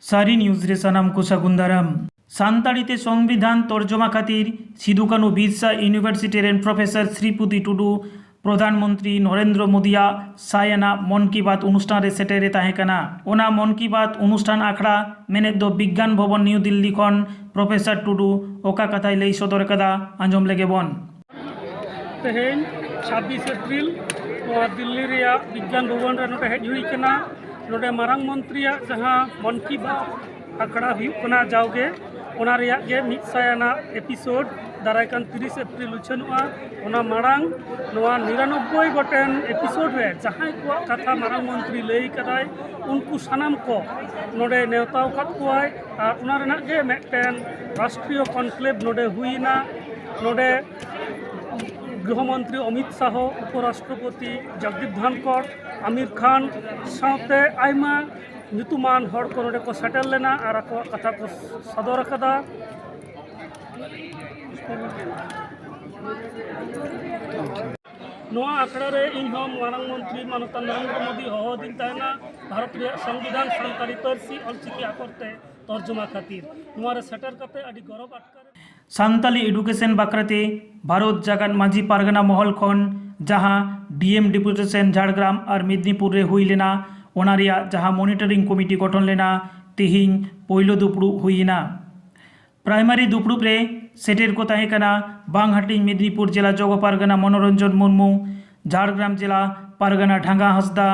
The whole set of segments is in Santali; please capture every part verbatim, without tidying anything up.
ᱥᱟᱹᱨᱤ ᱱᱤᱭᱩᱡᱽ ᱨᱮ ᱥᱟᱱᱟᱢ ᱠᱚ ᱥᱟᱹᱜᱩᱱ ᱫᱟᱨᱟᱢ᱾ ᱥᱟᱱᱛᱟᱲᱤ ᱛᱮ ᱥᱚᱝᱵᱤᱫᱷᱟᱱ ᱛᱚᱨᱡᱚᱢᱟ ᱠᱷᱟᱹᱛᱤᱨ ᱥᱤᱫᱩ ᱠᱟᱹᱱᱩ ᱵᱤᱨᱥᱟ ᱤᱭᱩᱱᱤᱵᱷᱟᱨᱥᱤᱴᱤ ᱨᱮᱱ ᱯᱨᱚᱯᱷᱮᱥᱚᱨ ᱥᱨᱤᱯᱚᱛᱤ ᱴᱩᱰᱩ ᱯᱨᱚᱫᱷᱟᱱ ᱢᱚᱱᱛᱨᱤ ᱱᱚᱨᱮᱱᱫᱨᱚ ᱢᱳᱫᱤᱭᱟᱜ ᱥᱟᱭ ᱟᱱᱟᱜ ᱢᱚᱱ ᱠᱤ ᱵᱟᱛ ᱚᱱᱩᱥᱴᱷᱟᱱ ᱨᱮ ᱥᱮᱴᱮᱨ ᱮ ᱛᱟᱦᱮᱸ ᱠᱟᱱᱟ᱾ ᱚᱱᱟ ᱢᱚᱱ ᱠᱤ ᱵᱟᱛ ᱚᱱᱩᱥᱴᱷᱟᱱ ᱟᱠᱷᱲᱟ ᱢᱮᱱᱮᱫ ᱫᱚ ᱵᱤᱜᱽᱜᱟᱱ ᱵᱷᱚᱵᱚᱱ, ᱱᱤᱭᱩ ᱫᱤᱞᱞᱤ ᱠᱷᱚᱱ ᱯᱨᱚᱯᱷᱮᱥᱚᱨ ᱴᱩᱰᱩ ᱚᱠᱟ ᱠᱟᱛᱷᱟᱭ ᱞᱟᱹᱭ ᱥᱚᱫᱚᱨ ᱠᱟᱫᱟ, ᱟᱸᱡᱚᱢ ᱞᱮᱜᱮ ᱵᱚᱱ᱾ ᱛᱮᱦᱮᱧ ᱪᱷᱟᱵᱵᱤᱥ ᱮᱯᱨᱤᱞ ᱱᱚᱣᱟ ᱫᱤᱞᱞᱤ ᱨᱮᱭᱟᱜ ᱵᱤᱜᱽᱜᱟᱱ ᱵᱷᱚᱵᱚᱱ ᱨᱮ ᱱᱚᱰᱮ ᱦᱮᱡ ᱦᱩᱭ ᱠᱟᱱᱟ᱾ ᱱᱚᱰᱮ ᱢᱟᱨᱟᱝ ᱢᱚᱱᱛᱨᱤᱭᱟᱜ ᱡᱟᱦᱟᱸ ᱢᱚᱱ ᱠᱤ ᱵᱟᱛ ᱟᱠᱷᱲᱟ ᱦᱩᱭᱩᱜ ᱠᱟᱱᱟ ᱡᱟᱣᱜᱮ, ᱚᱱᱟ ᱨᱮᱭᱟᱜ ᱜᱮ ᱢᱤᱫ ᱥᱟᱭ ᱟᱱᱟᱜ ᱮᱯᱤᱥᱳᱰ ᱫᱟᱨᱟᱭ ᱠᱟᱱ ᱛᱤᱨᱤᱥ ᱮᱯᱨᱤᱞ ᱩᱪᱷᱟᱹᱱᱚᱜᱼᱟ᱾ ᱚᱱᱟ ᱢᱟᱲᱟᱝ ᱱᱚᱣᱟ ᱱᱤᱨᱟᱱᱚᱵᱵᱳᱭ ᱜᱚᱴᱮᱱ ᱮᱯᱤᱥᱳᱰ ᱨᱮ ᱡᱟᱦᱟᱸᱭ ᱠᱚᱣᱟᱜ ᱠᱟᱛᱷᱟ ᱢᱟᱨᱟᱝ ᱢᱚᱱᱛᱨᱤ ᱞᱟᱹᱭ ᱠᱟᱫᱟᱭ, ᱩᱱᱠᱩ ᱥᱟᱱᱟᱢ ᱠᱚ ᱱᱚᱰᱮ ᱱᱮᱣᱛᱟ ᱟᱠᱟᱫ ᱠᱚᱣᱟᱭ᱾ ᱟᱨ ᱚᱱᱟ ᱨᱮᱱᱟᱜ ᱜᱮ ᱢᱤᱫᱴᱮᱱ ᱨᱟᱥᱴᱨᱤᱭᱚ ᱠᱚᱱᱠᱞᱮᱵᱽ ᱱᱚᱰᱮ ᱦᱩᱭᱮᱱᱟ᱾ ᱱᱚᱰᱮ ᱜᱨᱤᱦᱚ ᱢᱚᱱᱛᱨᱤ ᱚᱢᱤᱛ ᱥᱟᱦᱚ, ᱩᱯᱚᱨᱟᱥᱴᱨᱚᱯᱚᱛᱤ ᱡᱚᱜᱽᱫᱤᱯ ᱫᱷᱟᱱᱠᱚᱨ, ᱟᱢᱤᱨ ᱠᱷᱟᱱ ᱥᱟᱶᱛᱮ ᱟᱭᱢᱟ ᱧᱩᱛᱩᱢᱟᱱ ᱦᱚᱲ ᱠᱚ ᱱᱚᱰᱮ ᱠᱚ ᱥᱮᱴᱮᱨ ᱞᱮᱱᱟ ᱟᱨ ᱟᱠᱚᱣᱟᱜ ᱠᱟᱛᱷᱟ ᱠᱚ ᱥᱚᱫᱚᱨ ᱟᱠᱟᱫᱟ᱾ ᱱᱚᱣᱟ ᱟᱠᱷᱲᱟ ᱨᱮ ᱤᱧ ᱦᱚᱸ ᱢᱟᱨᱟᱝ ᱢᱚᱱᱛᱨᱤ ᱢᱟᱱᱚᱛᱟᱱ ᱱᱚᱨᱮᱱᱫᱨᱚ ᱢᱳᱫᱤ ᱦᱚᱦᱚ ᱟᱹᱫᱤᱧ ᱛᱟᱦᱮᱱᱟ ᱵᱷᱟᱨᱚᱛ ᱨᱮᱭᱟᱜ ᱥᱚᱝᱵᱤᱫᱷᱟᱱ ᱥᱟᱱᱛᱟᱲᱤ ᱯᱟᱹᱨᱥᱤ ᱚᱞᱪᱤᱠᱤ ᱟᱠᱷᱚᱨ ᱛᱮ ᱛᱚᱨᱡᱚᱢᱟ ᱠᱷᱟᱹᱛᱤᱨ᱾ ᱱᱚᱣᱟ ᱨᱮ ᱥᱮᱴᱮᱨ ᱠᱟᱛᱮ ᱟᱹᱰᱤ ᱜᱚᱨᱚᱵᱽ ᱟᱴᱠᱟᱨ᱾ ᱥᱟᱱᱛᱟᱞᱤ ᱮᱰᱩᱠᱮᱥᱚᱱ ᱵᱟᱠᱷᱨᱟᱛᱮ ᱵᱷᱟᱨᱚᱛ ᱡᱟᱠᱟᱛ ᱢᱟᱹᱡᱷᱤ ᱯᱟᱨᱜᱟᱱᱟ ᱢᱚᱦᱚᱞ ᱠᱷᱚᱱ ᱡᱟᱦᱟᱸ ᱰᱤ ᱮᱢ ᱰᱮᱯᱩᱴᱮᱥᱚᱱ ᱡᱷᱟᱲᱜᱨᱟᱢ ᱟᱨ ᱢᱮᱫᱽᱱᱤᱯᱩᱨ ᱨᱮ ᱦᱩᱭ ᱞᱮᱱᱟ, ᱚᱱᱟ ᱨᱮᱭᱟᱜ ᱡᱟᱦᱟᱸ ᱢᱚᱱᱤᱴᱚᱨᱤᱝ ᱠᱚᱢᱤᱴᱤ ᱜᱚᱴᱷᱚᱱ ᱞᱮᱱᱟ, ᱛᱮᱦᱮᱧ ᱯᱳᱭᱞᱳ ᱫᱩᱯᱲᱩᱵ ᱦᱩᱭ ᱮᱱᱟ᱾ ᱯᱨᱟᱭᱢᱟᱨᱤ ᱫᱩᱯᱲᱩᱵ ᱨᱮ ᱥᱮᱴᱮᱨ ᱠᱚ ᱛᱟᱦᱮᱸ ᱠᱟᱱᱟ ᱵᱟᱝᱦᱟᱴᱤᱧ ᱢᱮᱫᱽᱱᱤᱯᱩᱨ ᱡᱮᱞᱟ ᱡᱚᱜᱚ ᱯᱟᱨᱜᱟᱱᱟ ᱢᱚᱱᱳᱨᱚᱧᱡᱚᱱ ᱢᱩᱨᱢᱩ, ᱡᱷᱟᱲᱜᱨᱟᱢ ᱡᱮᱞᱟ ᱯᱟᱨᱜᱟᱱᱟ ᱰᱷᱟᱸᱜᱟ ᱦᱟᱸᱥᱫᱟ,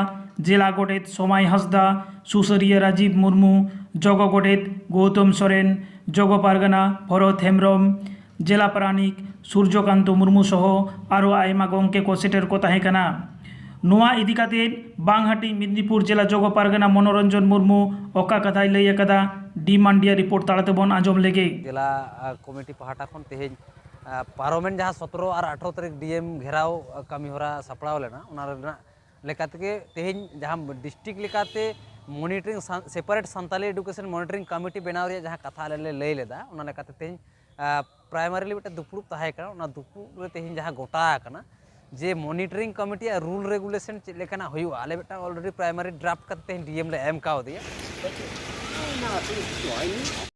ᱡᱮᱞᱟ ᱜᱚᱰᱮᱛ ᱥᱚᱢᱟᱭ ᱦᱟᱸᱥᱫᱟ, ᱥᱩᱥᱟᱹᱨᱤᱭᱟᱹ ᱨᱟᱡᱤᱵᱽ ᱢᱩᱨᱢᱩ, ᱡᱚᱜᱚ ᱜᱚᱰᱮᱛ ᱜᱳᱣᱛᱚᱢ ᱥᱚᱨᱮᱱ, ᱡᱚᱜᱚ ᱯᱟᱨᱜᱟᱱᱟ ᱵᱷᱚᱨᱚᱛ ᱦᱮᱢᱵᱽᱨᱚᱢ, ᱡᱮᱞᱟ ᱯᱟᱨᱟᱱᱤᱠ ᱥᱩᱨᱡᱚᱠᱟᱱᱛᱚ ᱢᱩᱨᱢᱩ ᱥᱚᱦᱚ ᱟᱨᱚ ᱟᱭᱢᱟ ᱜᱚᱢᱠᱮ ᱠᱚ ᱥᱮᱴᱮᱨ ᱠᱚ ᱛᱟᱦᱮᱸ ᱠᱟᱱᱟ᱾ ᱱᱚᱣᱟ ᱤᱫᱤ ᱠᱟᱛᱮ ᱵᱟᱝᱦᱟᱴᱤᱧ ᱢᱮᱫᱽᱱᱤᱯᱩᱨ ᱡᱮᱞᱟ ᱡᱚᱜᱚ ᱯᱟᱨᱜᱟᱱᱟ ᱢᱚᱱᱳᱨᱚᱧᱡᱚᱱ ᱢᱩᱨᱢᱩ ᱚᱠᱟ ᱠᱟᱛᱷᱟᱭ ᱞᱟᱹᱭ ᱟᱠᱟᱫᱟ, ᱰᱤ ᱢᱟᱱᱰᱤᱭᱟ ᱨᱤᱯᱳᱨᱴ ᱛᱟᱞᱟ ᱛᱮᱵᱚᱱ ᱟᱸᱡᱚᱢ ᱞᱮᱜᱮ᱾ ᱡᱮᱞᱟ, ᱟ, ᱠᱚᱢᱤᱴᱤ ᱯᱟᱦᱴᱟ ᱠᱷᱚᱱ ᱛᱮᱦᱮᱧ, ᱟ, ᱯᱟᱨᱚᱢᱮᱱ ᱡᱟᱦᱟᱸ ᱥᱚᱛᱨᱚ ᱟᱨ ᱟᱴᱷᱨᱚ ᱛᱟᱹᱨᱤᱠᱷ ᱰᱤ ᱮᱢ ᱜᱷᱮᱨᱟᱣ, ᱟ, ᱠᱟᱹᱢᱤᱦᱚᱨᱟ ᱥᱟᱯᱲᱟᱣ ᱞᱮᱱᱟ, ᱚᱱᱟ ᱨᱮᱱᱟᱜ ᱞᱮᱠᱟ ᱛᱮᱜᱮ ᱛᱮᱦᱮᱧ ᱡᱟᱦᱟᱸ ᱰᱤᱥᱴᱨᱤᱠᱴ ᱞᱮᱠᱟᱛᱮ ᱢᱚᱱᱤᱴᱚᱨᱤᱝ ᱥᱟᱱ-, separate Santali education monitoring committee ᱵᱮᱱᱟᱣ ᱨᱮᱭᱟᱜ ᱡᱟᱦᱟᱸ ᱠᱟᱛᱷᱟ ᱟᱞᱮ ᱞᱮ ᱞᱟᱹᱭ ᱞᱮᱫᱟ, ᱚᱱᱟ ᱞᱮᱠᱟᱛᱮ ᱛᱮᱦᱮᱧ, ᱟ, ᱯᱨᱟᱭᱢᱟᱨᱤᱞᱤ ᱢᱤᱫᱴᱮᱱ ᱫᱩᱯᱲᱩᱵ ᱛᱟᱦᱮᱸ ᱠᱟᱱᱟ᱾ ᱚᱱᱟ ᱫᱩᱯᱲᱩᱵ ᱨᱮ ᱛᱮᱦᱮᱧ ᱡᱟᱦᱟᱸ ᱜᱚᱴᱟ ᱟᱠᱟᱱᱟ ᱡᱮ ᱢᱚᱱᱤᱴᱚᱨᱤᱝ ᱠᱚᱢᱤᱴᱤᱭᱟᱜ ᱨᱩᱞ ᱨᱮᱜᱩᱞᱮᱥᱚᱱ ᱪᱮᱫ ᱞᱮᱠᱟᱱᱟᱜ ᱦᱩᱭᱩᱜᱼᱟ, ᱟᱞᱮ ᱢᱤᱫᱴᱟᱝ ᱚᱞᱨᱮᱰᱤ ᱯᱨᱟᱭᱢᱟᱨᱤ ᱰᱨᱟᱯᱴ ᱠᱟᱛᱮ ᱛᱮᱦᱮᱧ ᱰᱤ ᱮᱢ ᱞᱮ ᱮᱢ ᱠᱟᱣᱫᱮᱭᱟ᱾ Nah, I think it's fine.